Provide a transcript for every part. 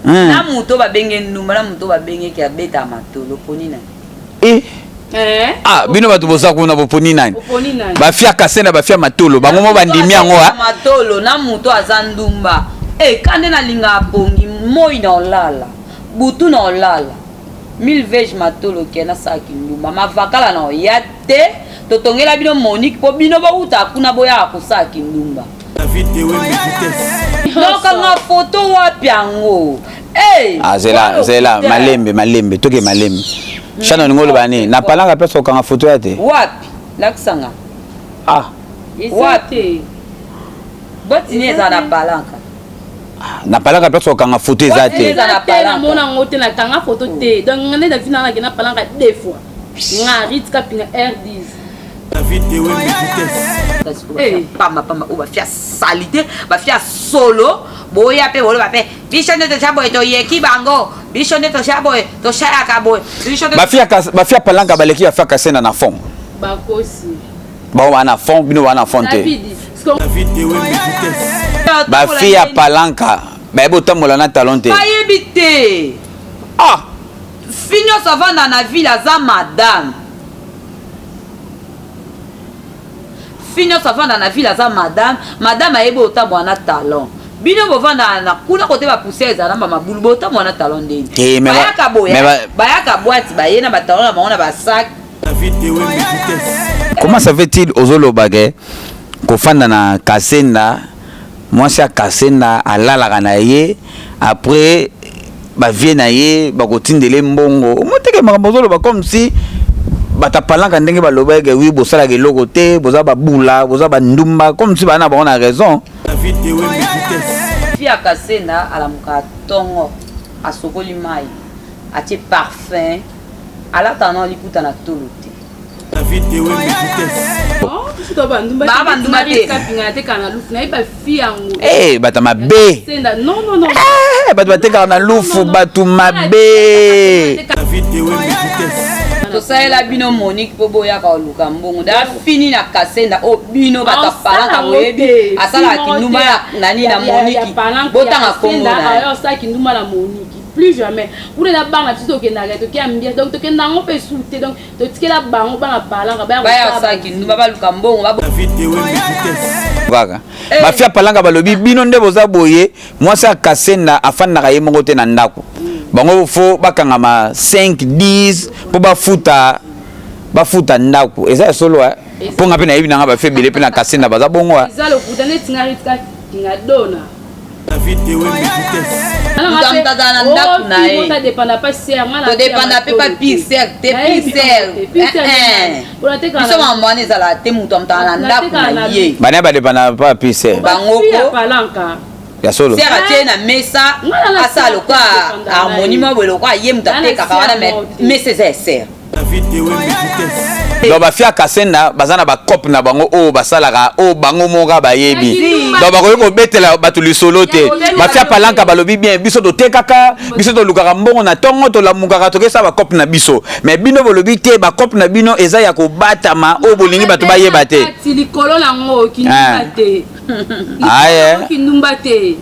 Na moto babenge ndumba, na moto babenge ki abeta matolo, poni nani? Eh. Eh. Ah, bino bato boza kuna boponi nani? Bafia kase na bafia matolo, bango mo bandimi yango ah. Matolo na moto aza ndumba. Eh, kande nalinga pongi moi na olala, butu na olala. Mille vege matolo ke nasala kindumba mavakala na oya te totongela bino Monique po bino bowuta kuna boyaka kosala kindumba. Nokanga foto wapi yango? Hey, ah, zela zela malembe malembe toke malembe shana olingi oloba nini na palanga place okanga foto ya te wapi lakisanga ah wapi botini eza na palanka na palanka place okanga foto eza te namona yango te nakanga foto te donc nga nde na vi nanga na palanka deux fois nga rit kapinga r10 pamba pamba oyo bafia salite bafia solo boya mpe boloba mpe biso nde toza boye toyeki bango biso nde toza boye tosalaka boye bafia palanka baleki bafia kasena na fond bakosi bango baa na fond bino baa na fond te bafille ya palanka bayebi otambola na talon te bayebi te ah fi nyonso avanda na ville aza madame fi nyonso avanda na ville aza madame madame ayebi otambola na talon bino bovanda na kuna kote ba poussière ezala na ba mabulu botambola na talon ndeni bayaka boye bayaka boite baye na batalon na bango na basak Comment ça fait-il ozoloba ke kofanda na Kasenda mwasi ya Kasenda alalaka na ye après ba vie na ye bakotindele mbongo omoteke makambo ozoloba comme si bato apalanka ndenge baloba eke wi bosalaka eloko te boza babula boza bandumba comme si baa na bango na raison fi ya Kasenda alamukaka tongo asokoli mai atie parfum Alata nao liputa na tolo te. Ba ba ndumba te. Eh, bato mabe. Eh, bato batekaka na lufu, bato mabe. Tosalela bino Monique po boyaka koluka mbongo. Da fini na kasenda o oh, bino bato apalaka boyebi asalaka kindumba na nani na Monique. Botanga kombo na ye. Asala kindumba na Monique. plus jamais kuna na bana biso tokendaka toke ambiance donc tokenda yango mpe su te donc totikela bango bana palanka bayasala kindumba baluka mbongo kaka eh. bafia palanka balobi bino nde boza boye mwasi ya kasenda afandaka ye moko te na ndako bango fo bakangama 5 10 mpo bafuta bafuta ndako eza ya solo eh? mpo nga mpe nayebi nanga bafi ebele mpe na kasenda baza bongo eh? eza lokuta neti nga ritika kingadona Moto azala na ndako na ye todepanda mpe pa pire te pire biso mambo wana ezalaka te moto amutaka na ndako na ye bana badepanda pa pire bango ya solo sere atie na mesa asala lokwa harmonie moko boye lokwa ye moto atekaka wana mais mesa eza ya sere Donc ba fia kasenda baza na ba cop na bango oyo basalaka oyo bango moko bayebi. Donc bakoki kobetela bato lisolo te. Ba fia palanka balobi bien biso totekaka, biso tolukaka mbongo na tongo tolamukaka tokesa ba cop na biso. Mais bino bolobi te ba cop na bino eza ya kobatama oyo bolingi bato bayeba te. Likolo nango kindumba te. Aye. Kindumba te.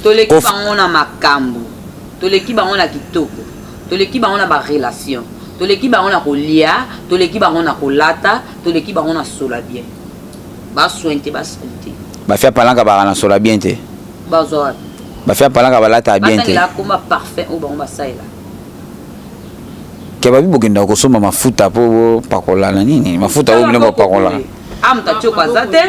Toleki bango na makambo. Toleki bango na kitoko. Toleki bango na ba relation. Toleki bango na kolia, toleki bango na kolata, toleki bango na sola bien. Ba soin te, ba salite. Ba fia palanka baka na sola bien te. Bazwa wapi? Ba fia palanka balata bien te. Batangela komba parfum oyo bango basalela. Ke babi bokendaka kosomba mafuta po bopakola na nini? Mafuta oyo bino bopakola. Ah moto atioko aza te.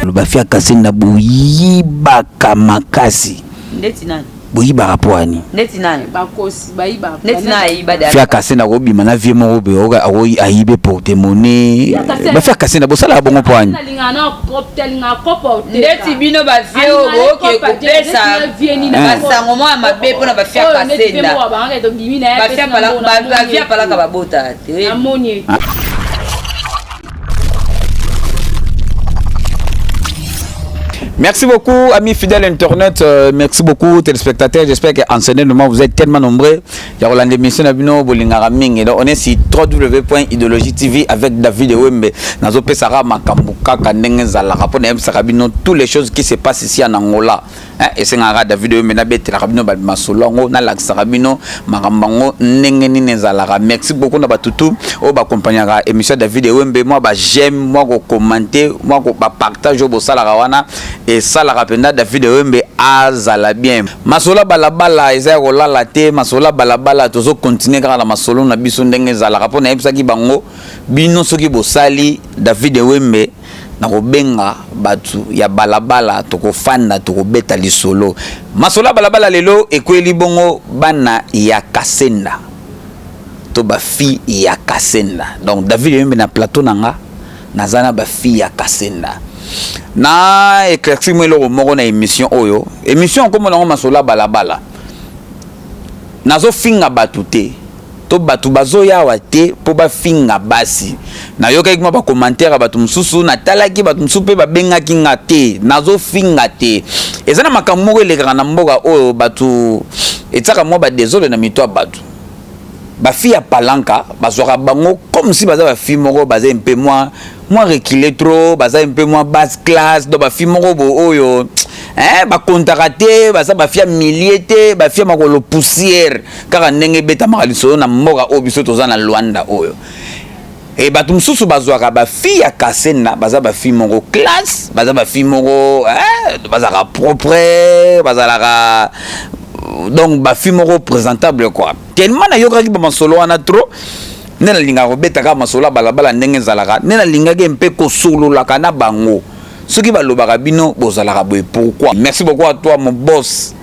Loba fia kasenda boyibaka makasi. Ndeti nani? Boyibaka po ani? Ndeti nani? Bakosi bayibaka. Ndeti nani ayiba de? Fia kasenda kobima na vie moko boye oka akoyi ayibe porte monnaie. Ba fia kasenda bosalaka bongo po ani? Alingaka na propre alingaka kopa oteka. Ndeti bino ba vieux oyo boke kopesa basango mwa mabe pona ba fia kasenda. Ba fia pala ba fia palaka babota te. Namoni. Merci beaucoup, amis fidèles internautes. Merci beaucoup, téléspectateurs. J'espère qu'en ce moment, vous êtes tellement nombreux. Il y a l'émission na bino bolingaka mingi. Donc, on est sur www.idéologie TV avec David Wembe. Nazo pesara makambo kaka ndenge ezalaka po nayebisaka bino toutes les choses qui se passent ici en Angola. Hein, esengaka David Wembe nabetelaka bino masolo yango, nalakisaka bino makambo yango ndenge nini ezalaka. Merci beaucoup na batutu oyo baaccompagnaka émission David Wembe, mwa baj'aime, mwa kocommenter, mwa bapartage oyo bosalaka wana, esalaka mpenza David Wembe azala bien. Masolo ya balabala eza ya kolala te. Masolo ya balabala, tozocontinuer kaka na masolo na biso ndenge ezalaka, mpo nayebisaki bango bino soki bosali David Wembe, nakobenga bato ya balabala, tokofanda, tokobeta lisolo. Masolo ya balabala lelo ekweli bongo bana ya Kasenda to bafille ya Kasenda. Donc David Wembe na plateau na nga, naza na bafille ya Kasenda na éclairci mo eloko moko na émission oyo. Émission nkombo nango Masolo ya Balabala. Nazofinga bato te to bato bazoyawa te mpo bafinga basi. Nayokaki mwa bacommentaire ya bato mosusu, natalaki bato mosusu mpe babengaki nga te. Nazofinga te. Eza na makambo moko elekaka na mboka oyo, bato etiaka mwa badésordre na mito ya bato. Bafille ya palanka bazwaka bango comme si baza bafille moko baza mpe mwa reculé trop, baza mpe mwa basse classe. Donc bafille moko bo oyo, hein, bakontaka te, baza bafille ya milie te, bafille ya makolo poussière, kaka ndenge ebetamaka lisolo na mboka oyo biso toza na Lwanda oyo. E bato mosusu bazwaka bafille ya Kasenda baza bafille moko classe, baza bafille moko, eh, bazalaka propre, bazalaka donc bafille moko présentable quoi. Tellement nayokaki bamasolo wana trop, nde nalingaka kobeta kaka masolo ya balabala ndenge ezalaka, nde nalingaki mpe kosololaka na bango soki balobaka bino bozalaka boye pourquoi. Merci beaucoup à toi, mon boss,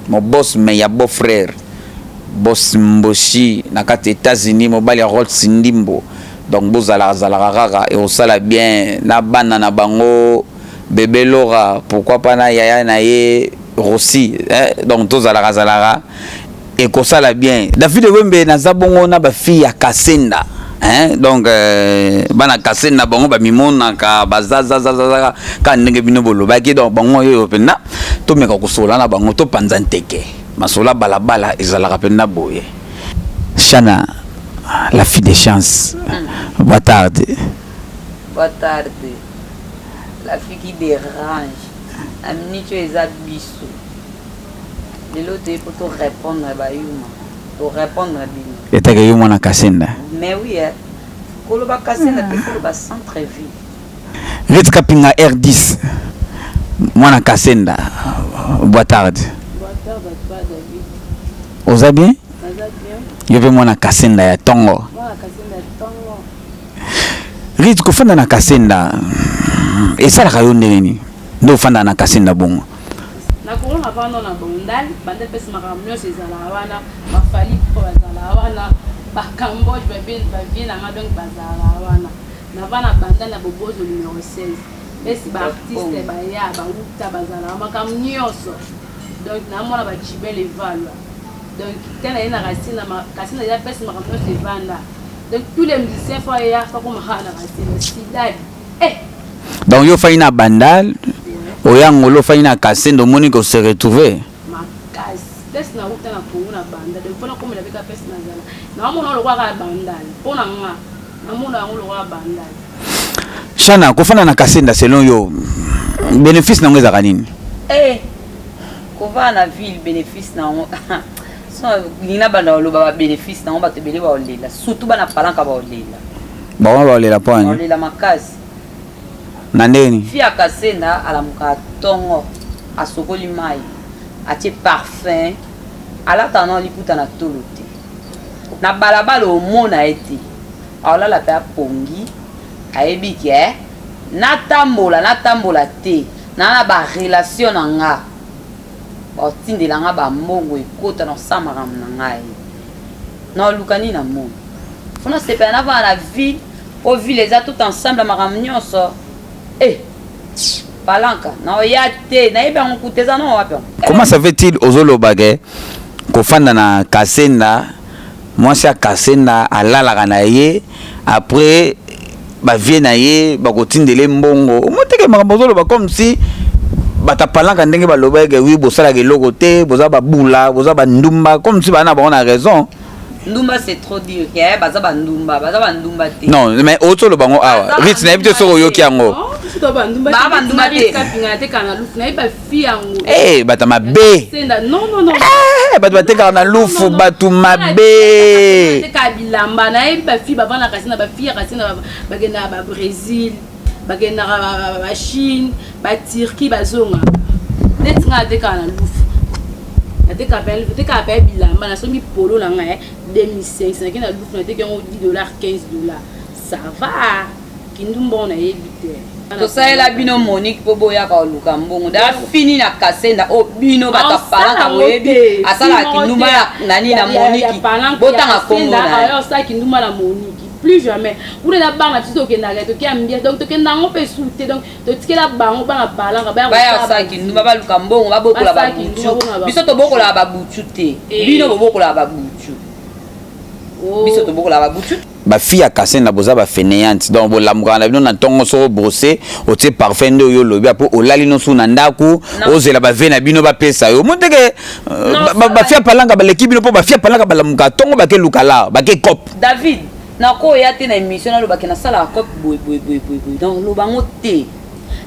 mon boss, mais ya beau frère, boss Mboshi na kati États-Unis, mobali ya Rols Ndimbo. Donc bozalaka zalaka kaka, ekosala bien na bana na bango, bébé Lora, pourquoi pas na yaya na ye Rossi, eh? Donc tozalaka zalaka, ekosala bien. David Wembe, naza bongo na bafille ya Kasenda, hein? Donc bana Kasenda bango bamimonaka bazazazazaza kaka ndenge bino bolobaki. Donc bango oyo mpenza tomeka kosola na bango, topanza nteke. Masolo ya balabala ezalaka mpenza boye. Shana, la fille de chance, boa tarde. Boa tarde, la fille qui dérange na minute oyo eza biso. Lelo toye mpo torépondre bayuma, torépondre bino. Etake yo mwana Kasenda. Mais oui, eh. Koloba Kasenda te, koloba centre ville. Rit Kapinga R10, mwana Kasenda, boa tarde. Boa tarde à toi, David. Oza bien? Naza bien. Yo mpe mwana Kasenda ya ntongo. Mwana Kasenda ya ntongo. Rit, kofanda na Kasenda esalaka yo ndenge nini? Nde ofandaka na Kasenda bongo? Na Kongo navanda na Bandal. Bandal mpesi makambo nyonso ezalaka wana. Bafali mpo bazalaka wana, bacambodge bavie nanga, donc bazalaka wana. Nava na Bandal na Bobozo numéro 16, mpesi baartiste baya bauta, bazalaka makambo nyonso. Donc namona bacibel evalwa. Donc te naye na Kasina, Kasina eza mpesi makambo nyonso evanda. Donc tous les musiciens faut aya fakomaka na Kasina sidadi, eh. Donc yo ofandi na Bandal, oya Ngolo, ofandi na Kasenda, omoni ko se retrouver. Makasi. Place nauta na Kongo na Bandal, donc mpona komela beka place nazala, naomona lokola kaka Bandal. Mpo na nga namona yango lokola Bandal. Shana, kofanda na Kasenda, selon yo bénéfice nango ezalaka nini? Eh, kovanda na ville, bénéfice nango, so linga banda baloba babénéfice nango, bato ebele baolela, surtout bana palanka baolela. Bango baolela mpo ani? Baolela makasi. Na ndeni? Fille ya Kasenda alamukaka ntongo, asokoli mai, atie parfum, alataka nao liputa na tolo te, na balabala omona ye te, aolala mpe apongi, ayebi ke natambola natambola te, naa na barelation na nga, baotindela nga bambongo, ekota na kosala makambo na ngai, naoluka nini na moni fo nasepela navanda na ville, po ville eza tout ensemble ya makambo nyonso. E palanka naoya te, nayebi yango kuta eza nao wapi yango. Comment ça fait-il ozoloba ke kofanda na Kasenda, mwasi ya Kasenda alalaka na ye, après bavie na ye bakotindela mbongo? Omoteke makambo ozoloba comme si Bato apalanka ndenge baloba eke wi bosalaka eloko te, boza babula, boza bandumba, comme si baa na bango na raison. Ndumba, c'est trop dire ke baza bandumba. Baza bandumba te. Non, mais outi oloba ngo awa. Baza Rit, nayebi te soki oyoki yango. Ba bandumba te. Kapinga natekaka na Lufu, nayebi bafille yango. Eh, bato mabe. Senda, non, non, non. Eh, bato batekaka na Lufu, bato mabe. Natekaka bilamba, nayebi bafille bavandaka kasi na bafille ya kasi na bakendaka Babrésil, bakendaka Bachine, Baturquie, bazonga. Neti nga natekaka na Lufu, natekaka mpe bilamba. Nasombi polo na ngai 2500, nake na Lufu, nateki yango 10 dollar, 15 dollar, ça va. Kindumba oyo nayebi te. Tosalela bino Monique mpo boyaka koluka mbongo. Da fini na Kasenda oyo bino bato apalaka boyebi asalaka kindumba nani na Monique. Botanga kombo na ye. Osala kindumba na Monique, plus jamais. Kuna eza bana biso, tokendaka, tokia mbia, donc tokenda yango mpe su te. Donc totikela bango bana palanka. Baya kosala kindumba, baluka mbongo, babokola babutu. Biso tobokolaka babutu te. Bino bobokolaka babutu, biso tobokolaka babutu. Bafille ya Kasenda, boza bafainéante. Donc bolamukaka na bino na ntongo, soko brosse, otie parfum nde oyo olobi, apo olali nosu na ndako, ozela bave na bino bapesa yo. Mo teke bafille ya palanga baleki bino, mpo bafille ya palanga balamukaka ntongo, bake lukala, bake cop. David, nakoya te na émission nalobaki nasalaka cop boye boye boye boye boye. Donc loba yango te.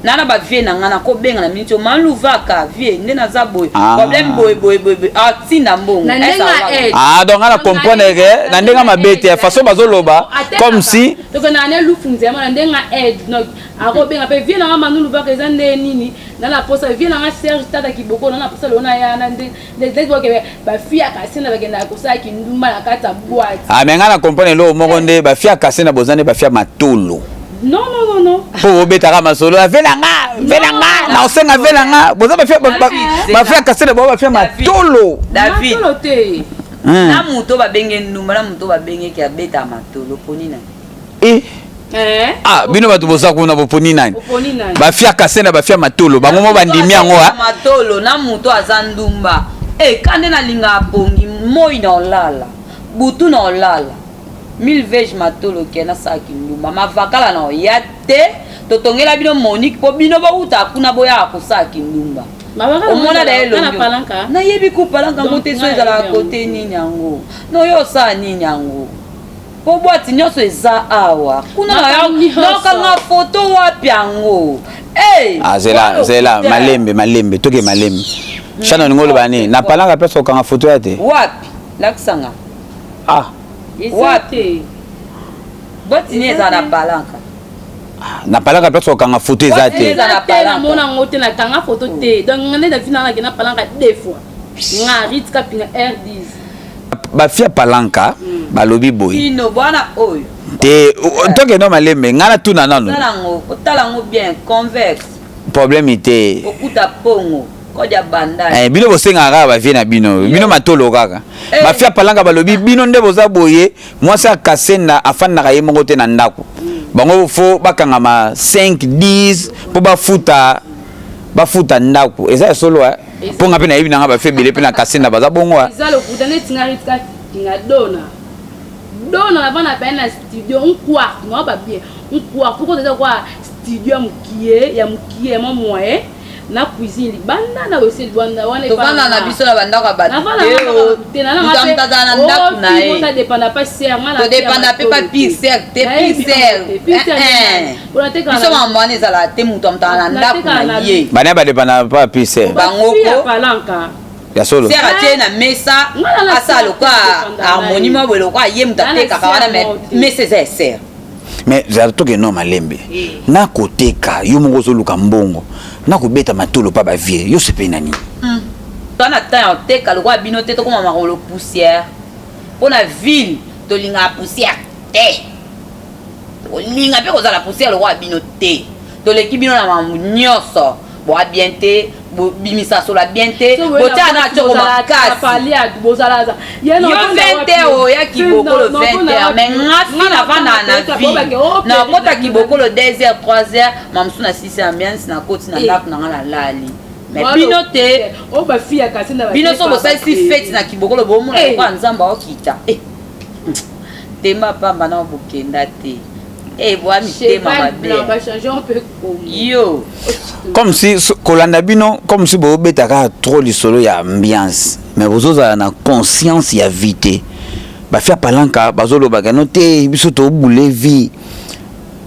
Na na bavie na ngai, nakobenga na miniti oyo maluvaka vie nde naza boye, problème boye boye boye boye, atinda mbongo. Ah, donc nga na comprendre ke na ndenge mabe te, façon bazoloba comme si Tokendaka ne Lufu nzema na ndenge aide. Donc akobenga mpe vie nanga Manu Luvaka, eza nde nini na na posa vie nanga Serge Tata Kiboko na na posa lelo na ya na nde nde bafille ya Kasenda bakendaka kosala kindumba na kati ya boîte. Ah, mais nga na comprendre eloko moko nde bafille ya Kasenda boza nde bafille ya matolo. Non, non, non, non. Mpo obetaka masolo ya ve na nga, ve na nga, na osenga ve na nga. Boza bafille ya Kasenda, boza bafille ya matolo. David. Matolo te. Na moto babenge ndumba, na moto babengeki abeta matolo, poni nani? E ah, bino bato boza kuna, boponi nani? Bafille ya Kasenda, bafille ya matolo, bango mo bandimi yango. Matolo na moto aza ndumba. E ka nde nalingaka pongi moi na olala, butu na olala, mille vege matolo ke nasalaki ndumba mavakala na oya te. Totongela bino Monique mpo bino bowutaka kuna, boyaka kosala kindumba. Omona na elongi, nayebi kupalanka yango te. So ezalaka kote nini yango noyo osala nini yango? Mpo boîte nyonso eza awa kuna, naokanga foto wapi yango? Ah, zela, zela, malembe, malembe, toke malembe. Shana, olingi oloba nini? Na palanga mpe okanga foto ya te? Wapi? Lakisanga. Ah. Wapi boîte nini eza na palanka? Na palanga place okanga foto eza te. Namona yango te, nakanga foto te. Donc nga nde David nangaki na palanka deux fois, nga Rit Kapinga R10. Bafille ya palanka balobi boye. Bino bwana oyo. Te, tokende malembe, ngai natuna nano. Yango otala yango bien, convexe. Problème te. Okuta pongo kode ya bandage. Eh, bino bosengaka kaka bavie na bino, bino matolo kaka. Bafille ya palanka balobi bino nde boza boye. Mwasi ya Kasenda afandaka ye moko te na ndako. Bango fo bakangama 5 10 mpo bafuta ndako. Eza ya solo mpo nga mpe nayebi nanga bafille ebele mpe na Kasenda baza bongo. Eza lokuta. Neti nga Ritka Kinga dona dona, navanda pe na studio un quart no ba bien un quart. Pourquoi? Eza kwa studio ya mokie, ya mokie, ya mwa moyen, na cuisine libanda, na wese libanda wana. Tovanda na biso na bandako ya bato te. Moto azala na ndako na ye. Todépenda pa ser. Todépenda mpe pa piser te, piser biso mambo wana ezalaka te. Moto amutaka na ndako na ye. Bana badépenda pa piser. Bango palanka. Ya solo. Ser atie na mesa, asala lokwa harmonie mwa boye, lokwa ye moto atekaka wana, mais mesa eza ya ser. Mais zala, tokende malembe. Nakoteka, yo moko ozoluka mbongo, nakobeta matolo mpa bavie, yo sepeli na nini? Toa na temps ya koteka lokola bino te. Tokóma makolo poussière mpo na ville. Tolingaka poussière te, tokolinga mpe kozala poussière lokola bino te. Toleki bino na makambo nyonso. Boa bien te, bobimisa solo bien te, botia na tioko makasi. Yo 20 heures oya Kibokolo, 20 heures. Mais nga fi navanda na ville, nakota Kibokolo 2 heures, 3 heures, mamosu na 6 ambiance, nakoti na ndako nanga, nalali. Mais bino te. Bino so bosalisi fête na Kibokolo, bomona lokola Nzambe aokita temba pamba na bokenda te. Eh, bwa mitema mabe. Yo. Comme si kolanda bino, comme si bobeta kaka trop lisolo ya ambiance, mais bozozala na conscience ya vie te. Bafia palanka bazolobaka no te, biso tobule vie,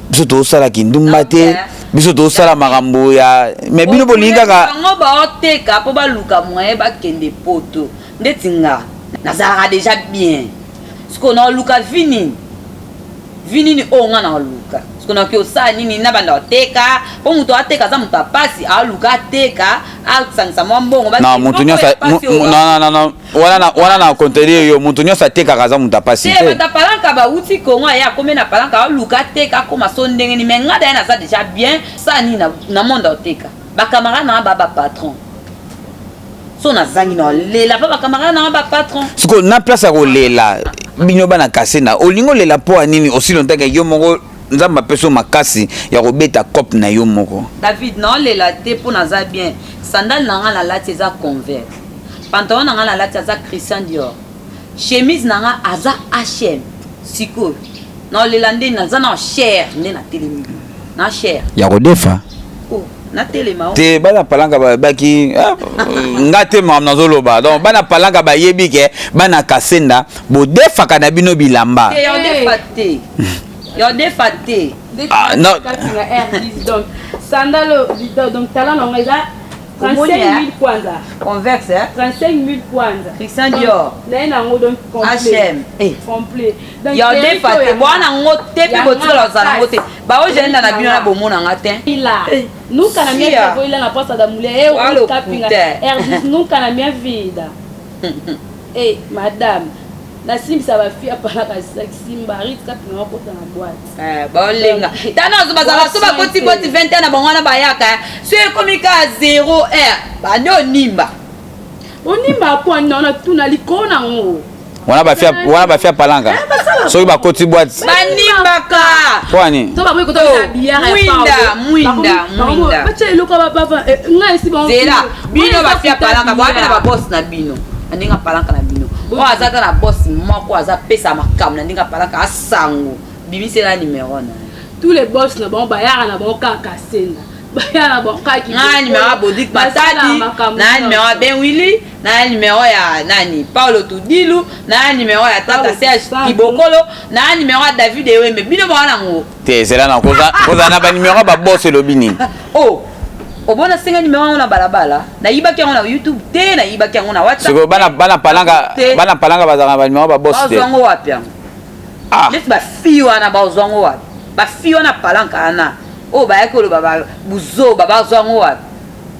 biso tosala kindumba te, biso tosala makambo ya, mais bino bolingi kaka bango baoteka mpo baluka moyen bakende poto. Ndeti nga nazalaka déjà bien, sikoyo naoluka vie nini? Vie nini oyo nga naoluka? Sikoyo nakoki osala nini? Na banda oteka mpo moto ateka aza moto apasi, aluka ateka, asangisa mwa mbongo. Non, moto nyonso, non, non, non, wana na contredire yo. Moto nyonso atekaka aza moto apasi te. Bato apalanka bauti Kongo, aye akomi na palanka, aluka ateka, akoma so ndenge nini. Mais nga daye naza déjà bien, sala nini na monde oteka? Bacamarade nanga ba bapatron, so nazangi na olela mpa bacamarade nanga bapatron. Sikoyo na place ya kolela, bino bana Kasenda, olingi olela mpo ya nini? Osili ontake yo moko, Nzambe apesi yo makasi ya kobeta cope na yo moko. David, naolela te mpo naza bien. Sandale na nga nalati eza Converse, pantalon na nga nalati aza Christian Dior, chemise na nga aza H&M. Sikoyo naolela nde naza na cher, nde natelemi na cher. Ya kodefa. Oh, natelema o. Te, bana palanka babaki nga te, makambo nazoloba. Donc bana palanka bayebi ke bana Kasenda bodefaka na bino bilamba. Te, ya odefa te, ya odefa te. Ah, non. Donc sandale, donc talon nango eza 35 000 kwanza. Converse, eh? 35 000 kwanza. Christian Dior. Naye nango, donc complet. H&M. Eh. Complet. Donc ya odefa te, bwana yango te mpe botikala kozala yango te. Baogenda na bino na bomonanga te. Ila. Eh. Nunca na minha Sia. vida vou ir lá na Praça da Mulher. Eu, Olha o Kapinga. puté. R10, nunca na minha vida. Ei, madame. Nasimbisa bafille apalaka simba Rit Kapinga bakota na boîte. Eh, baolenga tana bazalaka so bakoti boti 20 na bango wana bayaka so ekomi ka 0 heure, bandi onimba. Onimba po nona tuna likolo nango. Wana bafia palanka, soki bakoti boîte. Banimbaka. Mpo ani? To bakoki kota Oh, bière. Mwinda, mwinda, mwinda. Batia eloko bava ngai esi bango. Zela bino bafia palanka, boape na baboss na bino na ndenge apalanka na bino. Oyo aza ata na boss moko aza pesa makambo na ndenge apalanka, asango bimisela numero na ye. Tous les boss na bango bayaka na bango kaka Senda, bayaka na bango kaka. Na numero ya Bodik Matadi, na numero ya Ben Willi, na numero ya nani, Paulo Tudilu, na numero ya tata Serge Kibokolo, na numero ya David Ewembe. Bino bawana yango. Te, ezela na kozala na banimero ya baboss elobi nini? Oh, obona senga numero yango na balabala, nayibaki yango na YouTube te, nayibaki yango na WhatsApp. Sikoyo bana palanka Te. bana palanka bazalaka na banimero ya baboss te? Bazwa yango wapi yango? Ah. Neti bafille wana bazwa yango wapi? Bafille wana palanka wana oyo bayaki koloba buzoba, bazwa yango wapi?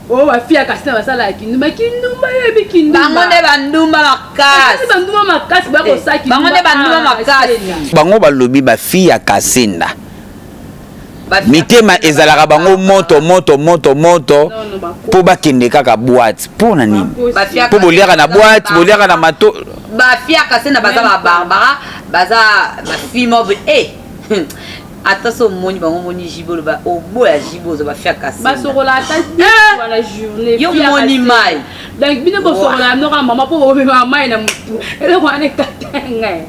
Oyo bafille ya Kasina basalaka kindumba, kindumba yebi kindumba. Bango nde bandumba makasi. Bandumba makasi bakosala. Bango nde bandumba makasi. Bango balobi bafille ya Kasenda mitema ezalaka bango moto moto moto moto mpo bakende kaka boîte. Mpo na nini? Mpo boliaka na boîte, boliaka na mato. Bafille ya Kasenda baza babarbara, baza bafille moko e ata so omoni bango, omoni jibe, oloba oboya jibe, ozwa bafille ya Kasenda. Basokola ata wana journée. Yo moni mai. Donc bino bosokola noka mama mpo bomema mai na motu, eloko wana ekata ngai.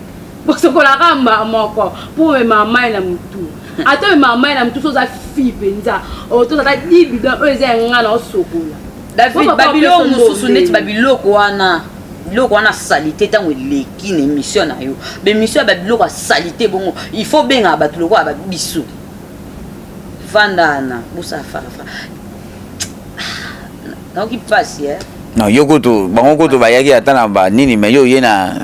Bosokolaka mbala moko mpo omema mai na motu. Ata omema mai na motu, so oza fille mpenza, tozala 10 bidon oyo eza ya nga na osokola. David, babiloko mosusu neti babiloko wana, biloko wana saleté, ntango eleki na émission na yo, baémission ya babiloko ya saleté bongo, il faut bengaka bato lokola babiso. Vanda wana, bosala farafa, nayoki mpasi. Non, yo kutu, bango kutu bayaki ata na banini, mais yo oye na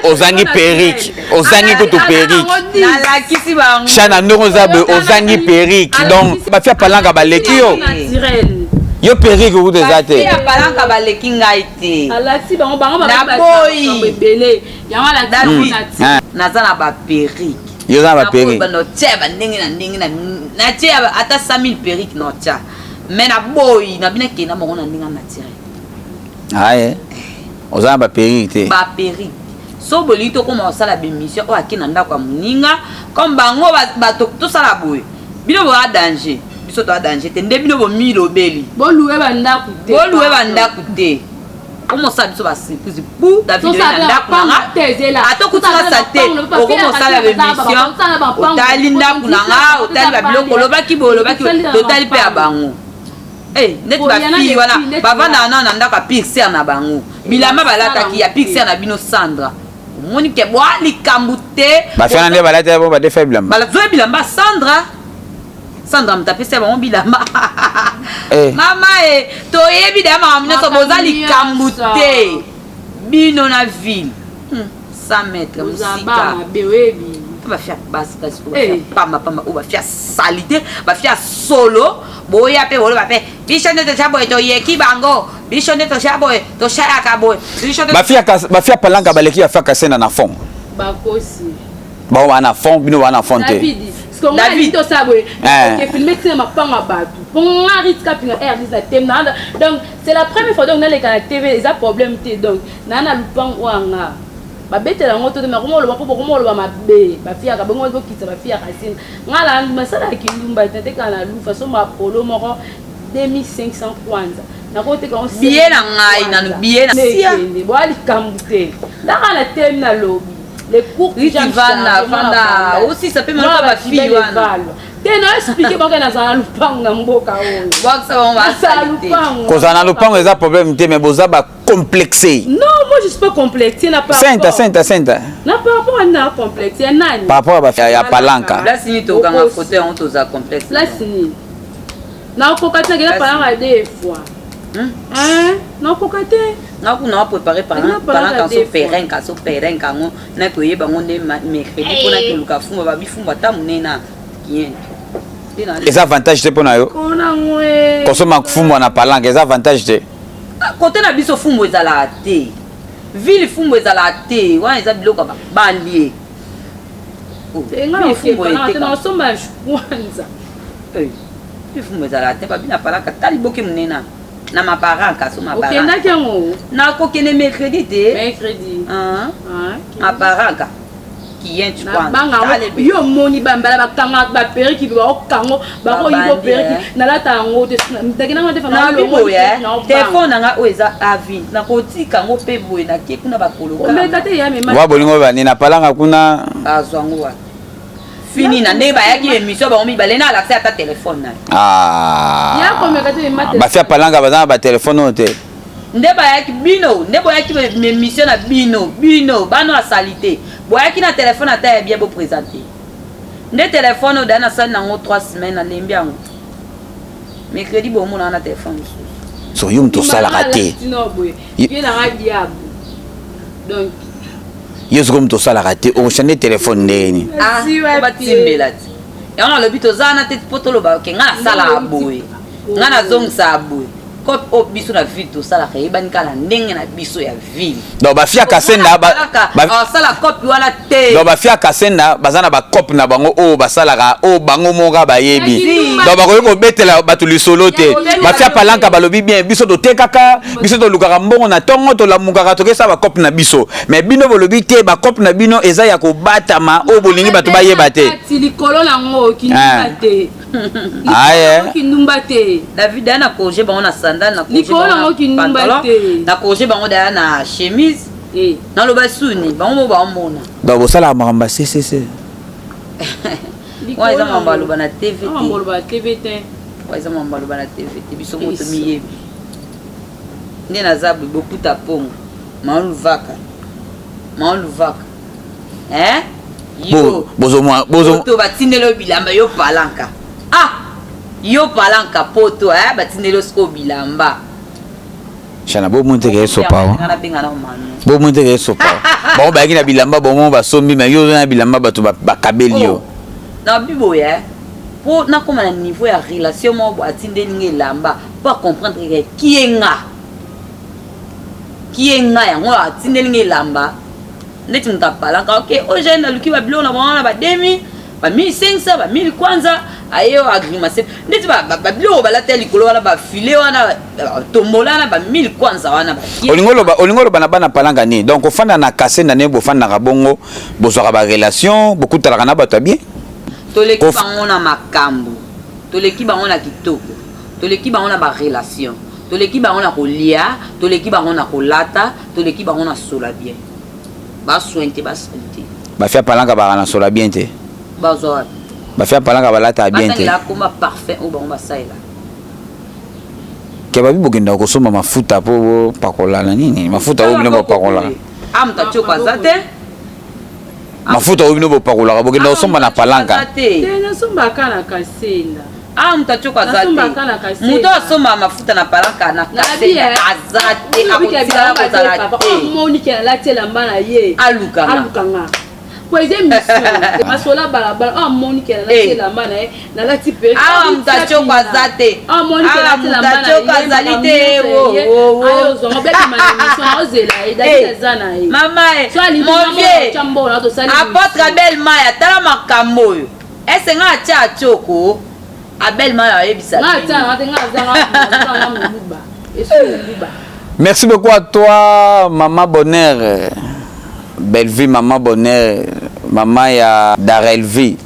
ozangi perruque, ozangi kutu perruque. Nalakisi bango. Shana, ndenge oza boye, ozangi perruque. Donc bafia palanka baleki yo. Yo perruque kutu eza te. Bafia palanka baleki ngai te. Alakisi bango, bango Naboyi. ebele yango alakisi. Naza na baperruque. Yo oza na baperruque. Banotia bandenge na ndenge, natie ata 100 000 perruque notia, mais naboyi na bino akenda bango na ndenge naturel. Aye, oza na baperruque te. Baperruque, so bolingi tokóma kosala bémission oyo ake na ndako ya moninga comme bango, bato tosala boye. Bino boya danger, biso toya danger te. Nde bino bomilobeli. Boluwe bandako te. Boluwe bandako te. Okomosala biso basurprise bu David oye na ndako na nga, ata okuti nga saleté, okomosala baémission, otali ndako na nga, otali babiloko, olobaki boye, olobaki boye, totali mpe ya bango. Eh, neti bafille wana bavandaka nano na ndako ya pire na bango, bilamba balataki ya pire na bino. Sandra, omoni ke bwa likambo te. Bafia nde balati bo badefa bilamba. Balazwa bilamba Sandra. Sandra moto apesi ya bango bilamba. Mama e, toyebi deya makambo nyonso, boza likambo te bino na ville. 100 mètre mosika. Bafia basi kasi pamba pamba oyo, bafia saleté, bafia solo. Boya mpe boloba mpe biso nde toza boye, toyeki bango, biso nde toza boye, tosalaka boye, biso nde. Bafia Palanka baleki bafia Kasenda na fond. Bakosi. Bango baa na fond, bino baa na fond te. David, tosala boye, filme tina mapango ya bato mpo nga ritika mpinga rdis na teme. Donc c'est la première fois, donc naleka na TV, eza problème te. Donc naa na lupango oyo anga babetela yango to te, nakoma oloba mpo bokoma oloba mabe. Bafiaka bongo, bokitisa bafiaka sina nga na masalaka kindumba te. Natekaka na lufa so mapolo moko 2500 kwanza, nakoteka yango. Biye na ngai nanu, biye na Kende boya likambo te, ndaka na teme nalobi les cours. Vanda, vanda, osisa mpe maloba bafille wana. Te, na explique bango nazala na lupango na mboka oyo. Bwakisa bango. Nazala basali te. Lupango. Kozala na lupango eza problème te, mais boza bacomplexe. Non, moi je suis pas complexé na par Senta rapport. Senta, senta. Na par rapport à na complexe ya nani? Par rapport à ya Palanka. Place nini tokanga foto yango toza complexe? Place nini nakoka te? Nakenda Palanka deux fois. Hein? Nakoka te. Nga kuna waprépare. Nga Palanka deux so fois. perenka, so perenka yango nakoyeba yango nde mercredi mpona koluka fumba, babifumba ata monene kiente. Eza avantage te mpo na yo. Kona ngwe. Kosomba fumbwa na Palanka eza avantage te. Kote na biso fumbu ezalaka te, ville fumbu ezalaka te, wana eza biloko ya babalie. Nga fumbu te, nasomba kwanza. Fumbu ezalaka te, babina Palanka ta liboke monene na mabaranka, so mabaranka. Okendaki yango? Nakokende mercredi te. Mercredi. Ah, Ah, ok. Mabaranka kiyentu. Nabanga yango, yo omoni bambala bakanga baperruque, baokango, bakoyiba. Babandi, Perruque eh. nalata yango te, nakendango te. Nabi boye, telefone na nga oyo eza avi, nakotika yango mpe boye, nakie kuna bakoloka. Omeka te ya mema. Wa bolingo bani na Palanka kuna. Azwa yango wana fini na ndenge bayaki émission bango mibale, na alakisa ata telefone na ye. Ah. Ya komeka te, mema te. Bafia Palanka baza na batelefone oyo te. Nde bayaki bino, nde boyaki émission na bino, bino bano asali te, boyaki na telefone ata ya bien boprésente. Nde telefone oyo daya nasali nango 3 semaines, nalembi yango. Mercredi bomona na telefone mosusu. So yo moto osalaka te. Ye nanga diable donc. Yo sikoyo moto osalaka te, okochange telefone ndenge nini? Ah, po batimbela ti yango nalobi toza wana te mpo toloba ke ngai nasalaka boye, ngai nazongisaka boye. Cope oyo biso na ville tosalaka eyebani kaka na ndenge na biso ya ville. Donc bafia Kasenda asala cope wana te. Donc bafia Kasenda baza na bacope na bango oyo basalaka, oyo bango moko bayebi. Donc bakoki kobetela bato lisolo te. Bafia Palanka balobi bien: biso totekaka, biso tolukaka mbongo na ntongo, tolamukaka, tokesala bacope na biso. Mais bino bolobi te, bacope na bino eza ya kobatama, oyo bolingi bato bayeba te. Ti likolo nango kindumba te. Aye. Kindumba te. David daya na corriger bango na sandale, na corriger Likolo bango nango na kindumba pantalon, te. na corriger bango daya na chemise. Naloba suni bango mo baomona. Donc bosalaka makambo ya ccc. Wana eza makambo aloba na TV te. Makambo aloba TV te. Wana eza makambo aloba na TV te. Biso moto miyebi nde naza boye, bokuta pongo maoluvaka maoluvaka, eh? Yo bozomwa bozo poto batindeli yo bilamba, yo Palanka, ah, yo Palanka poto, eh, batindeli yo sikoyo bilamba. Shana, bomoi teke esopa wa. Nga nabenga na manu. Bomoi teke esopa wa. Bango bayaki na bilamba bango basombi, mais yo oza na bilamba bato bakabeli yo. Oh, na biboye, eh, mpo nakóma na niveau ya relation moko boye, atindeli nga elamba mpo acomprendre ke kie nga, kie nga yango atindeli nga elamba neti moto apalaka. Ok, oyo jai naluki babiloko na bango wana ba 2000, ba 1500, ba 1000 kwanza, aye oyo agrimace ndeti babiloko balata ya likolo wana, bafile wana, tombola wana, ba 1000 kwanza wana bakie. Olingi oloba na bana Palanka nini? Donc ofanda na kase na ndenge bofandaka bongo, bozwaka barelation, bokutalaka na bato ya bien? Toleki bango na makambo, toleki bango na kitoko, toleki bango na barelation. Toleki bango na kolia, toleki bango na kolata, toleki bango na sola bien. Ba soin te, ba saleté. Bafia palanka baka na sola bien te. Bazwa wapi? Bafia palanka balataka bien te. Batangela koma parfum oyo bango basalela. Ke babi bokendaka kosomba mafuta mpo bopakola na nini, mafuta oyo bino bopakolaka. Ah, moto atioko aza te. Mafuta oyo bino bopakolaka, bokenda kosomba na palanka. Te. Te, nasombaka na Kasenda. Ah, moto atioko aza te. Nasombaka na Kasenda. Moto asomba mafuta na palanka na Kasenda aza te, akotikala kozala te. Amoniki alati elamba na ye. Alukanga. Alukanga po eza émission masola balabala oyo amoniki alati Eh. elamba na ye, nalati pe. Awa moto atioko aza te. Awa moto atioko azali te. Wo, wo, wo. Ayozwanga bebima na émission, aozela ye David. Eh. Aza na ye. Mama e So alingi mon mama vieux otya mbongo na tosali. Apôtre Abel Maya, tala makambo oyo esenga atia atioko. Abel Maya ayebisa Nga bino. atia nanga te, nga azanga moluba, esu moluba. Merci beaucoup à toi, Maman Bonheur. Bellevue, Maman Bonheur, Maman ya Darelvie.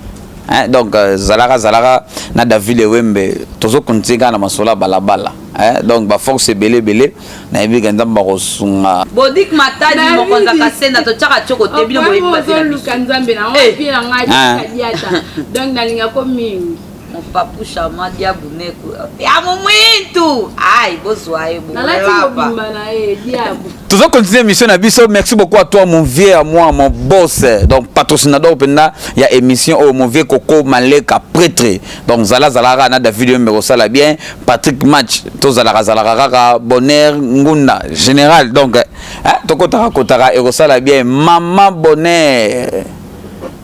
Hein, donc Zalaka Zalaka na David Ewembe, tozo continuer kaka na masola balabala. Hein, donc ba force ebele ebele na yebi ka Nzambe bakosunga. Bodik Matadi. David. Mokonzi Akasenda, totiaka tioko te, bino boyebi bavi na biso. Oluka Nzambe na Eh. ngo na ngai. Ah. Kadiata, donc nalingako mingi. Mopapusha madiabu neku ya momwintu, ai bozwa ye. Nalati Bolapa. mobimba na ye diabu. Tozo continuer émission na biso. Merci beaucoup à toi, mon vieux, à moi, mon boss. Donc patrocinateur penda ya émission oh mon vieux Coco Maleka prêtre. Donc Zala Zalara na David Ewembe sala bien. Patrick Match to Zala Zala kaka Bonheur Ngunda général. Donc hein, tokotaka kotaka ekosala bien. Maman Bonheur.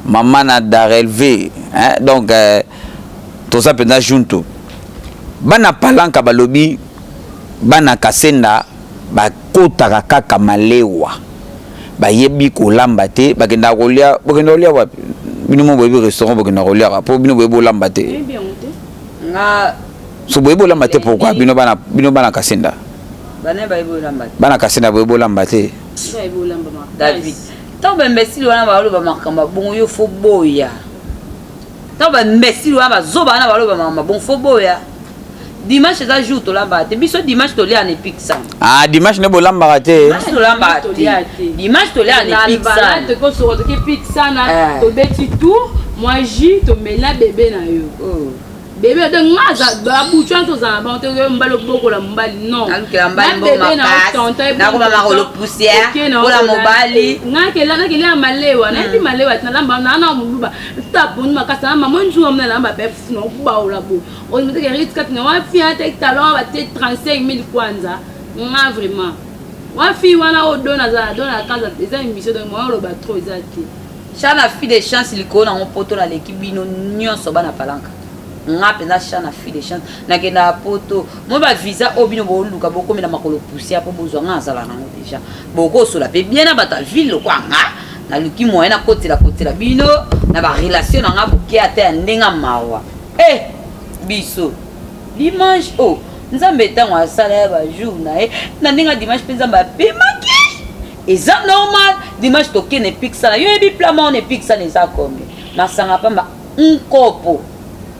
Maman na Darelve, hein, donc toza mpenza junto. Bana palanka balobi bana Kasenda bakotaka kaka malewa, bayebi kolamba te, bakendaka kolia. Bokenda kolia wapi? Bino mo boyebi restaurant bokenda koliaka mpo bino boyebi olamba te. Oyebi yango te. Nga. So boyebi olamba te, pourquoi bino bana Kasenda? Bana bayebi olamba te. Bana Kasenda boyebi olamba te. Nga yebi olamba makasi. David, ntango baimbéciles wana baloba makambo ya bongo, yo faut boya. Ntango baimbéciles wana bazoba wana baloba makambo ya bongo, faut boya. Dimanche eza jour tolambaka te biso. Dimanche tolia na epikisana. Ah, dimanche nde bolambaka te? Dimanche tolambaka Tolia te. te. Dimanche tolia na epikisana. Tokosoka toke pikisana. Eh. Tobeti tour mwa jus, tomela bebe na yo bebe. Donc nga aza babutu wana, tozala na bango te. Mobali obokola mobali, non. Nalukela mobali Na mbongo bebe na yo, makasi. tonton, Nakoma makolo poussière Oke na mpona okola. mobali. Nakelia malewa, nayebi malewa te. Nalamba naa moluba taponi makasi na mama nzunga mna nalamba pe fufu na okubaola bo olimoteke ritikati na wafia te talon bate 35 000 kwanza. Nga vraiment wafi wana oyo don aza don na kanza eza émission, donc moya oloba trop eza te. Chana fille de chance likolo nango poto naleki bino nyonso bana palanka. Nga mpenza chana fille de chance, nakendaka poto mo bavisa oyo bino boluka bokomela makolo poussière mpo bozwa. Nga azala nango déjà, bokosola mpe bien na bato ya ville lokwa. Nga naluki moyen nakotela kotela bino na barelation na nga boke ata ya ndenge ya mawa. E biso dimanche o Nzambe ntango asala ya bajour na ye na ndenge ya dimanche mpe Nzambe apemaki, eza normal. Dimanche tokende epikisana. Yo yebi plama wana epikisana eza combien? Masanga pamba, nkopo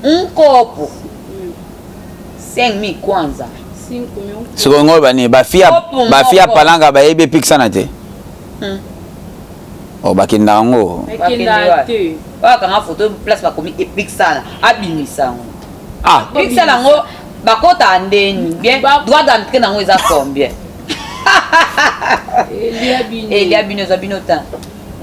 nkopo 5000 kwanza. Sikoyo ngo bani Kopo bafia moko. Palanga bayebi epikisana te. O bakendaka yango. Ekenda te. Bakanga foto place bakomi epikisana, abimisa yango. Ah. Epikisana yango bakotaka ndeni bien? Droit d'entrée nango eza combien? Elia bino. Elia bino, eza bino ta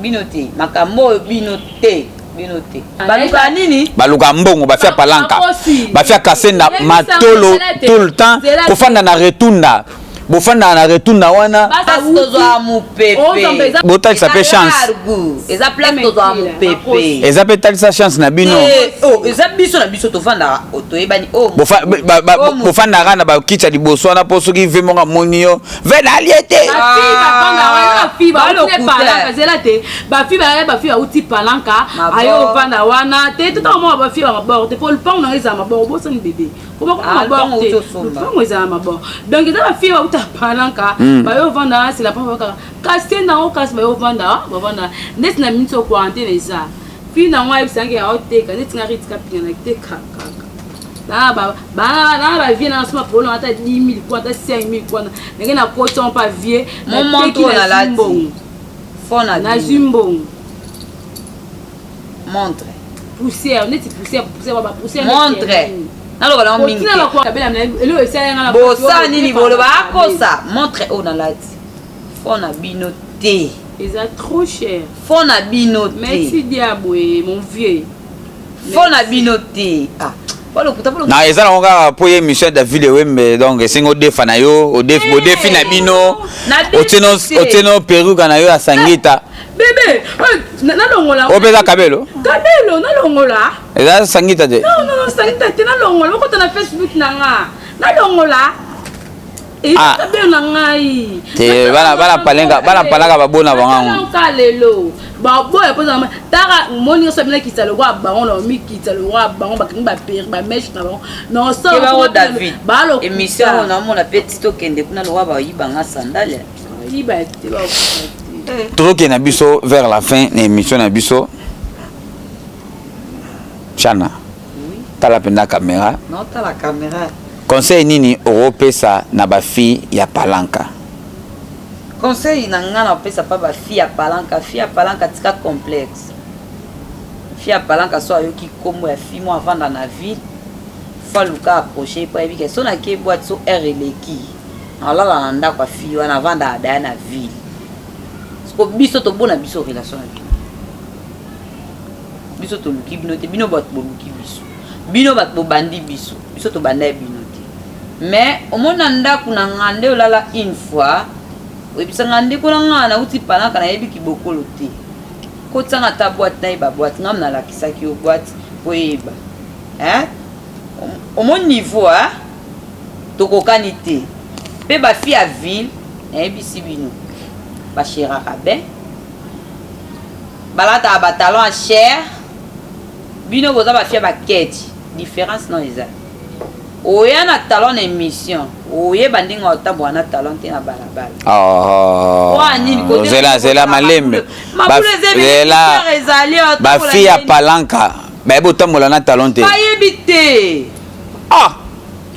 bino te, makambo oyo bino te, bino te. Baluka nini? Baluka mbongo. Bafia palanka, Bakosi. bafia Kasenda, Yebisa matolo. nzela te. Tout le temps Nzela te. kofanda na retunda, bofandaka na retunda wana. Place tozwa mopepe. Botalisa mpe chance. Largu eza place tozwa mopepe. Eza mpe talisa chance na bino. Eh, oh, eza biso na biso tovandaka, oh, toyebani, oh, oh, Bofandaka na bakiti ya liboso wana mpo soki ve moko amoni yo, ve nalie te. Bafille bafanda wana, bafille bauti Balokuta. palanka, zela te, bafille baya, bafille bauti palanka. Mabor. Aye ovanda wana te, totanga moko bafille ba mabor te, po lupango nanga ezala mabor, obosani bebe. Ah, Mabor lupango te. outi osomba. Lupango ezala mabor, donc eza bafille bauta palanka, baye ovanda wana, c'est la première fois kaka kasi nango, kasi baye ovanda, bavanda neti na miniti oyo quarantaine eza. Fille nango ayebisangi aoteka neti nga ritika pinga na teka kaka. Naa ba vieux nanga soma polo ata 10 000 kuna, ata 5 000 kuna, ndenge nakoti yango mpa vieux. Nateki, nazwi mbongo. Nazwi mbongo. Montre. Poussière, neti poussière, poussière, bapoussière. Montre, naloba nango mingi. Bosala nini? Boloba akosa. Montre oyo nalati, fo na bino te. Eza trop cher. Fo na bino te. Merci diabwe, mon vieux. Fo na bino te. Ah, na eza nango kaka mpo ye émission ya David Ewembe, donc esengi odefa na yo, odefi na bino, otie no perruque na yo ya sangita. Bébé, nalongola. Oyo mpe eza kabelo. Kabelo, nalongola. Eza sangita te. Non, non, sangita te, nalongola. Okota na Facebook na nga, nalongola kabelo na ngai. Te, bana palenka, bana palaka babona bango. Ka lelo baboya mpo taka moni nyonso abinakita lokwa bango na mikita lokwa bango, bakangi baperi bamèches na bango. Noko David, émission oyo naomona mpe ti tokende kuna lokwa bayibanga sandale. Yiba te, bakoka te. Tozokende na biso vers la fin na émission na biso. Chana, tala mpenza caméra. Naotala caméra. Conseil nini okopesa na bafille ya Palanka? Conseil na nga na kopesa mpa bafille ya Palanka: fille ya Palanka, tika complexe. Fille ya Palanka, so ayoki nkombo ya fille mo avanda na ville, fa luka approche mpo ayebi ke so nake boîte, so heure eleki, nalala na ndako ya fille wana avanda daya na ville. Siko biso tobona biso relation na bino, biso toluki bino te, bino bato boluki biso, bino bato bobandi biso, biso tobanda ye bino te. Mais omoni na ndako na nga nde olala une fois, oyebisanga ndeko na nga nauti Palanka, nayebi kibokolo te, kotianga ata boîte, nayeba boîte. Nga nalakisaki yo boîte po eyeba omoni niveau tokokani te. Mpe bafille ya ville, nayebisi bino, basheraka be balataka batalon ya cher. Bino boza bafille ya baketi, différence non eza. Oya na talon na émission, oyeba ndenge otambola na talon te na balabala. Oh, zela, zela, malembe. Ezali. Bafille ya Palanka bayebi otambola na talon te? Bayebi te. Ah.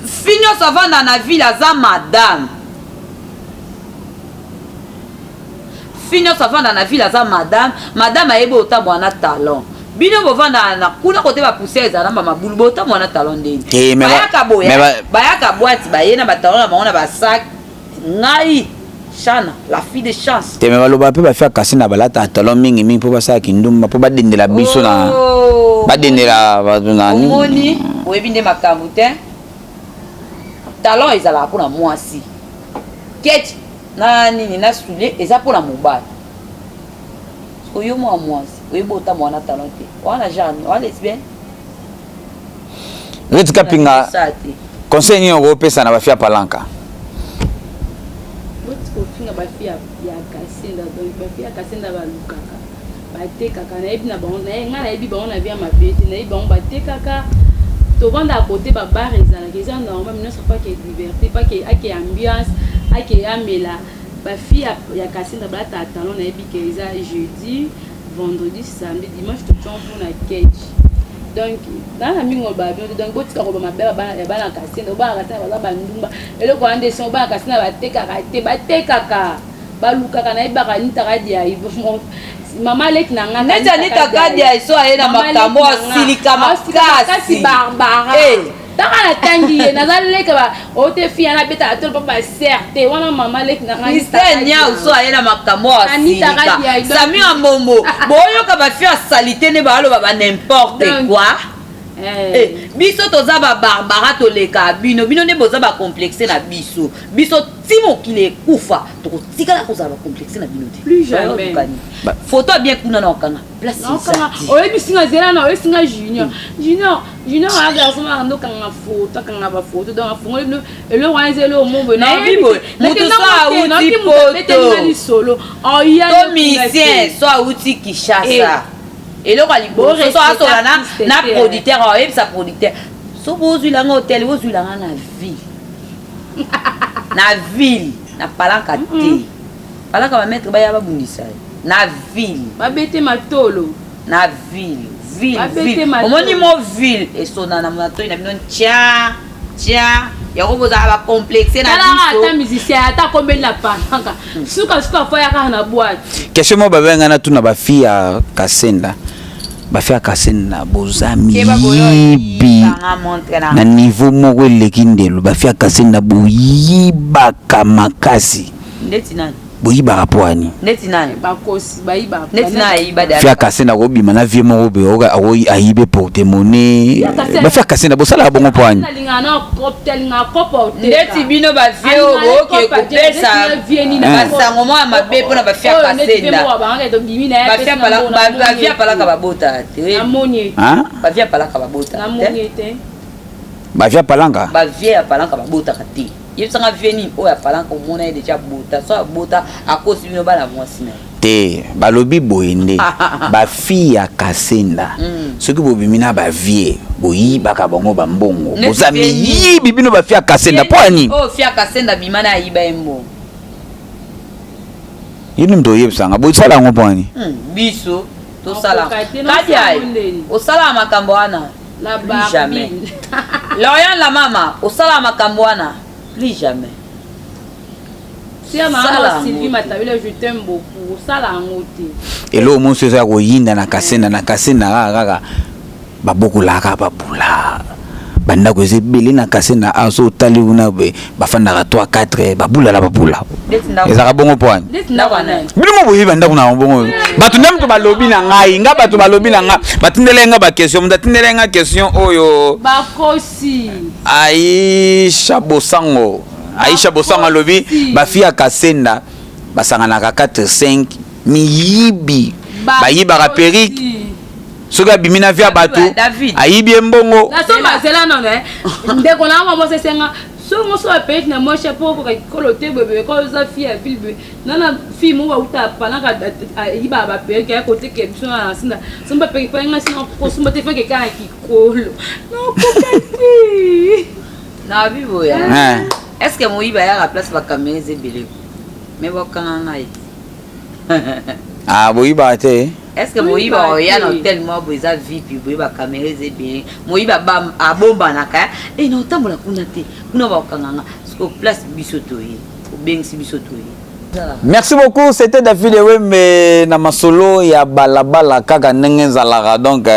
Fille nyonso avanda na ville aza madame. Fille nyonso avanda na ville aza madame. Madame ayebi otambola na talon. Bino bovanda na kuna kote bapoussière ezala na bamabulu, botambola na talon ndeni? Bayaka boye, bayaka boîte, baye na batalon na bango na basac. Ngai Chana, la fille de chance. Te, me baloba mpe bafille kasi na balata talon mingimingi mpo basalaka ndumba, mpo badendela biso na badendela bato na. Omoni, oyebi nde makambo te. Talon ezalaka mpona mwasi, keti na nini na soulier eza mpona mobali. Oyo mwa mwasi oyebi otambola na talon te, wana genre wana lesbienne. Riti Kapinga, conseil nini okopesa na bafille ya Palanka? Boti kofinga bafille ya Kasenda. Donc bafille ya Kasenda balukaka, batekaka. Nayebi na bango, ngai nayebi bango na vie ya mabe te, nayebi bango batekaka. Tovandaka kote babar ezalaka, eza normal. Nyonso po ake liberté, po ake ambiance, ake amela. Bafille ya Kasenda balataka talon, nayebi ke eza jeudi, vendredi, samedi, dimanche totia mpona cage. Donc naa mingi oloba bino te. Donc botika koloba mabe ya bana Kasenda. Bana Kasenda baza bandumba, eloko wana nde songo. Bana Kasenda batekaka te, batekaka, balukaka. Nayebaka Anita Kadia, mama leki na nga. Neti Anita Kadia so aye na makambo, asilika makasi. Barbara, taka natangi ye, naza leka oyo te. Fille wana abetaka tolo mpo baser te wana, mama leki na nga. Christelle Niau so aye na makambo, asilika. Sami ya Mbombo, boyoka bafille asali te nde baaloba ba n'importe quoi. Biso toza babarbara, toleka bino. Bino nde boza bacomplexe na biso. Biso ti mokili ekufa, tokotikala kozala bacomplexe na bino te. Photo bien kuna na okanga place. Oyebisinga, zela na oyebisinga Junior, Junior, Junior aya garçon aka ndo kanga photo, akanga bafoto. Donc afungoli bino eloko wana, eza eloko mo boye. Moto so awuti poto lisolo. To musicien so awuti Kinshasa, eloko ya liboso so asola na producteur, ayebisa producteur: so bozwilanga hotel, bozwilanga na ville, na ville, na Palanka te. Palanka bamaître baya babundisa ye na ville. Babete matolo. Na ville. Ville, Babete ville. matoi. Omoni mo ville esona na matoi na bino tia tia yango bozala bacomplexe na Talaka ata biso. musicien ata akombeli na panaka sukasuka fo ya kaka na boite. Question moko babenga nga natuna bafille ya Kasenda, bafille ya Kasenda, boza Keba boyo miyibi yibanga montre na na niveau moko eleki ndelo. Bafille ya Kasenda boyibaka makasi. Ndeti nani? Boyibaka mpo ani? Ndeti nani? Bakosi bayiba. Ndeti nani ayiba Fille ya Kasenda akobima na vie moko boye, ayibe porte monnaie. Ya Kasenda. Bafille ya Kasenda bosalaka bongo mpo ani? Alingaka na propre, alingaka kopa. Ndeti bino bavie oyo boke kopesa basango mwa ya mabe mpona bafille ya Kasenda. Bavie apalaka babota te. Namoni. Hein? Bavie apalaka babota Namoni te. ete Bavie apalanka. Bavie apalanka babotaka te. Yebisanga vie nini oyo apalanka omona ye déjà bota? So abota, akosi bino bana mwasi na ye. Te, balobi boye nde bafille ya Kasenda, soki bobimi na bavie, boyibaka bango bambongo. Neti Boza vie nini? miyibi bino bafille ya Kasenda, mpo ya nini? Oyo fille ya Kasenda bima na ayiba ye mbongo? Ye nde moto oyebisanga bosala yango mpo ani? Biso tosala Okoka te, kadi nasala aye ndeni. osala makambo wana La plus jamais. Barbine. Lorian la mama, osala makambo wana plus jamais. Tia Sala mama yango Sylvie te. Matabila, je t'aime beaucoup. Osala yango te. Eloko mosusu eza ya koyinda na Kasenda, na Kasenda kaka kaka babokolaka babula bandako eza ebele na Kasenda. Awa so otali kuna boye, bafandaka 3 4, babula na babula. Ndeti ndako. Ezalaka bongo mpo ani? Ndeti ndako ya nani? Bino mo boyebi bandako na yango bongo. Bato nde moto balobi na ngai, nga bato balobi na nga, batindela nga baquestion. Moto atindela nga question oyo, Bakosi. Aisha Bosango, Aisha Bosango alobi bafille ya Kasenda basanganaka 4 5, miyibi, bayibaka perruque. Soki abimi na vie ya bato, David. ayibi ye mbongo. Nasomba zela nono eh. Ndeko na nga mwasi esenga songo so apeyeki na mwasi po okoka kikolo te boye ko oza fille ya ville boye nana fille moko auta apanaka ayibaka baperruque aya koteka biso na sinda somba perruque pa nga singa kosomba te fake kaka kikolo nakoka te. Na bi boya. Hein. Est ce que moyibi ayaka place bacaméra eza ebele? Me bakanga ngai. Ah, boyibaka te? Est ce que Moyibi moyibi oya na te. hotel moko boye eza vipi boye, bacaméra eza ebele, moyibi abombanaka e na otambola kuna te, kuna bakokanga nga? Siko place biso toye, obengisi biso toye. Merci beaucoup, c'était David Ewembe na masolo ya balabala kaka ndenge ezalaka. Donc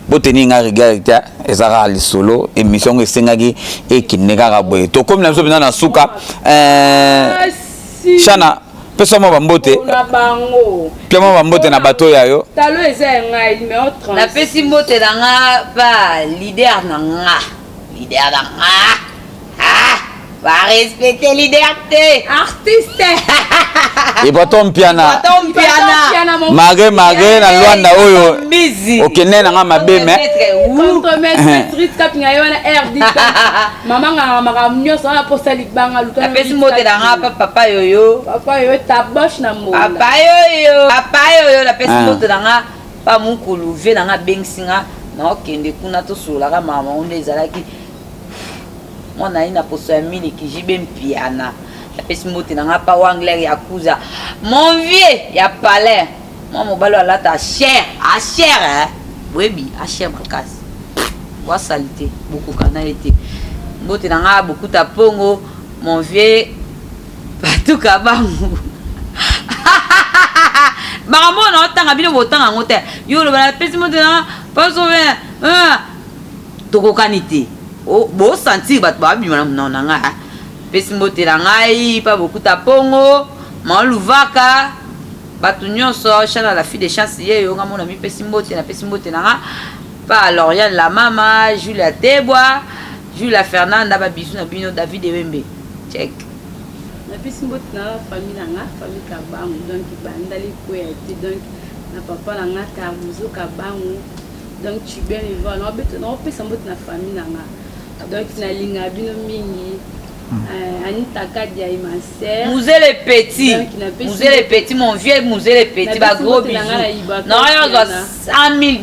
boteni nga rigueur te, eza kaka lisolo. Émission yango esengaki ekende kaka boye. Tokomi na biso mpenza na suka. Shana, pesa mwa bambote. Na bango. Pia mwa bambote na bato ya yo. Talo eza ya ngai numéro 30. Napesi mbote na nga pa leader na nga, leader na nga. Ah, barespecte leader te. Artiste. Epato Mpiana. Bato Mpiana. Mare mare na Lwanda oyo. Mbizi. Okende na nga mabe me. Contremaître Rit Kapinga ye wana RD mama nganga makambo nyonso wana posa libanga luka. Napesi mbote na nga pa papa yoyo. Papa yoyo taboche na mbonda. Papa yoyo, papa yoyo, napesi Ah. mbote na nga pa mokulu vie na nga abengisi nga naokende kuna tosololaka mama ngo nde ezalaki mwana ye na poso ya miliki. Jibe Mpiana, napesi mbote na nga pa Wangler ya Kuza, mon vieux ya palais, mwa mobali oyo alata cher acher, eh? Boyebi acher makasi, bwasali te, bokoka na ye te. Mbote na nga bokuta pongo, mon vieux batuka bangu. Makambo oyo naotanga, bino botanga yango te. Yo oloba napesi mbote na paso, tokokani te. Bosentir bato babima na monoko na ngai. Pesi mbote na ngai mpa bokuta pongo maoluvaka bato nyonso. Chana la fille de chance ye yo nga mona mipesi mbote. Napesi mbote na nga pa Loriane la mama Julia Tebwa, Julia Fernanda, babizu na bino. David Ewembe check. Napesi mbote na famille na nga, famille Kabangu, donc bandali kweya te, donc na papa na nga Cardozo Kabangu, donc Chibien Ivoire. Naopesa mbote na famille na nga, donc nalingaka bino mingi. Anita Kadia et ma sœur. Musée le petit. Donc, Musée le petit, mon vieux Musée le petit, ba gros bisous. Non, yo 100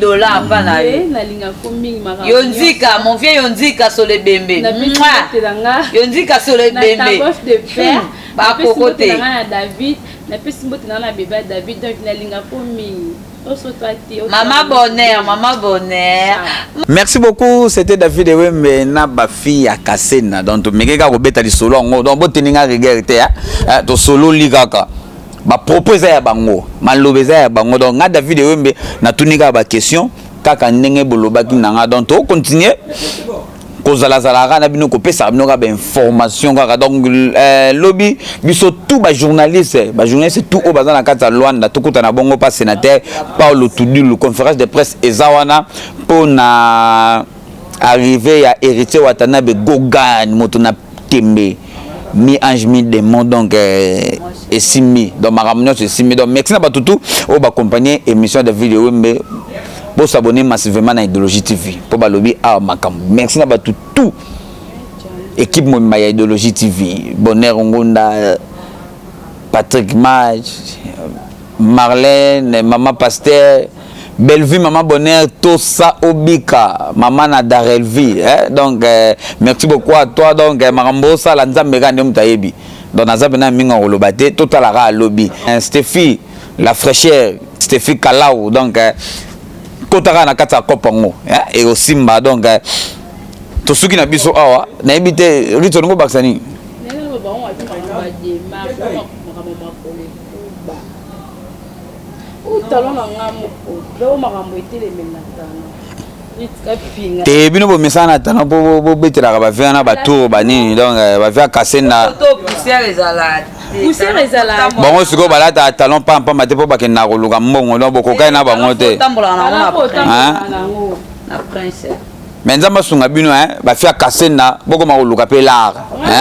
000 $ pa na yo. Nalingako mingi makambo. Yonzika, mon vieux Yonzika Sole Bembe. Napesi mbote na nga Yonzika Sole na Bembe. Tabof de père. Bakoko Napesi mbote te. na nga na David, napesi mbote na nga na bebe ya David, donc nalingako mingi. Mama bonheur, mama bonheur. Merci beaucoup, c'était David Ewembe na ba fille ya Kasena. Donc tomeke kaka kobeta lisolo yango. Donc boteni nga rigueur te hein. Eh, tosololi kaka. Ba propos eza ya bango, maloba eza ya bango. Donc nga David Ewembe natuni kaka ba question kaka ndenge bolobaki na nga. Donc to continuer kozalazala kaka na bino, kopesaka bino kaka bainformation kaka. Donc lobi biso tout bajournaliste, bajournaliste tout oyo baza na kati ya Luanda, tokutana bongo pa sénateur Paulo Tudilu. Conférence de presse eza wana mpo na arrivée ya Héritier Watanabe Gogan, moto na tembe, mi ange mi démon. Donc esimbi, donc makambo nyonso esimbi. Donc merci na bato tout oyo baaccompagne émission de Video Wembe. Bosabonner massivement na Idéologie TV mpo balobi awa makambo. Merci na bato tout, équipe mobimba ya Idéologie TV, Bonheur Ngunda, Patrick Mach, Marlène, mama pasteur Bellevue, mama Bonheur, Tosa Obika, mama na Darelvi, eh? Donc merci beaucoup à toi. Donc makambo osala, Nzambe kaka nde moto ayebi. Donc naza mpena mingi koloba te, totalaka alobi. Stéphi la fraîcheur, Stéphi Kalau, donc kotaka na kati ya kope yango ekosimba. Donc tosuki na biso awa, nayebi te rito olingo bakisa nini. Ndenge bango babi makambo badémarche, makambo makolo ekuba talon na nga moko leo, makambo etelemeli na talon. Te, bino bomesana na talon mpo bobetelaka bavie na batour banini. Donc bavie akase na poussière ezala. Poussière ezala. Bango sikoyo balataka talon pampamba te mpo bakendaka koluka mbongo. Donc bokokai na bango te. Otambolaka nango otambolaka nango. Na prince. Mais Nzambe asunga bino, bafille ya Kasenda, bokoma koluka mpe lar.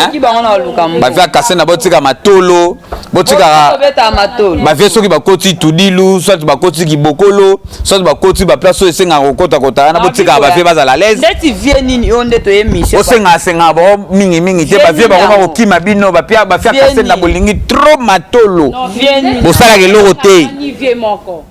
Soki bango na koluka mbongo. Bafille ya Kasenda, botika matolo, botikaka. Obetaka matolo. Bafille soki bakoti Tudilu, soit bakoti Kibokolo, soit bakoti baplace oyo esengaka kokotakota wana, botikaka bafille bazala à l'aise. Ndeti vie nini oyo nde toye mission. Osengaka bango mingimingi te. Vie bafille nini bakoma yango? Kokima bino bafille ya Vie Kasenda. nini? Bolingi trop matolo. Vie nini? Bosalaka eloko te. Ni vie moko.